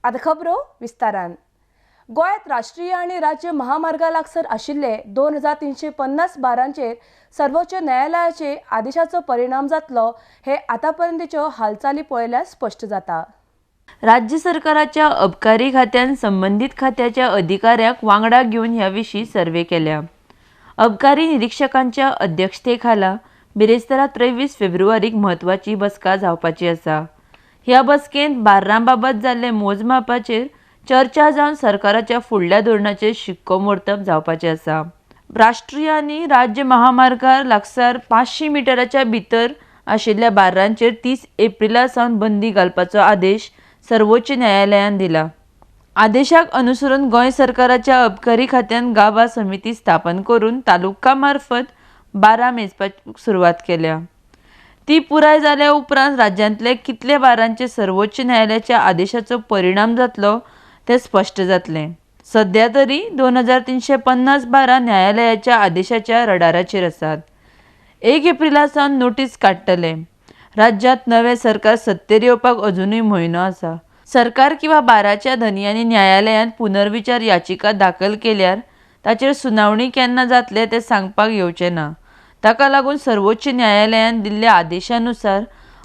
आतां खबरो विस्तारान. गोंयांत राष्ट्रीय आनी राज्य महामार्गा लागसर आशिल्ले 2350 बारांचेर सर्वोच्च न्यायालयाचे आदेशाचो परिणाम जातलो हे आतापर्यंतच्यो हालचाली पळयल्यार स्पश्ट जाता. राज्य सरकाराच्या अबकारी खात्यान संबंदीत खात्याच्या अधिकाऱ्यांक वांगडा घेवन ह्या विशीं सर्वे केल्या. अबकारी निरिक्षकांच्या अध्यक्षतेखाला बिरेस्तारा 23 फेब्रुवारीक म्हत्वाची बसका जावपाची आसा. ह्या बसकेंत बार्रां बाबत जाल्ले मोजमापाचेर चर्चा जावन सरकाराच्या फुडल्या धोरणाचेर शिक्कोमोर्तब जावपाचें आसा. राष्ट्रीय आनी राज्य महामार्गार लागसार 500 मिटराच्या भितर आशिल्ल्या बार्रांचेर 30 एप्रिला सावन बंदी घालपाचो आदेश सर्वोच्च न्यायालयान दिला. आदेशाक अनुसरून गोंय सरकाराच्या अबकारी खात्यान गाभा समिती स्थापन करून तालुका मार्फत बारां मेजपाक सुरवात केल्या. ती पुराय जाल्या उपरांत राज्यांतले कितले बारांचे सर्वोच्च न्यायालयाच्या आदेशाचो परिणाम जातलो तें स्पश्ट जातलें. सध्या तरी 2350 बारां न्यायालयाच्या आदेशाच्या रडाराचेर आसात. 1 एप्रिला सावन नोटीस काडटले. राज्यांत नवें सरकार सत्तेर येवपाक अजुनूय म्हयनो आसा. सरकार किंवा बाराच्या धनयांनी न्यायालयांत पुनर्विचार याचिका दाखल केल्यार ताचेर सुनावणी केन्ना जातले तें सांगपाक येवचें ना. ताका लागून सर्वोच्च न्यायालयान दिल्ल्या आदेशानुसार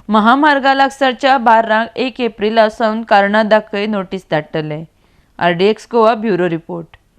महामार्गा लागसारच्या बार्रांक 1 एप्रिला सावन कारणां दाखय नोटीस धाडटले. RDX Goa bureau report.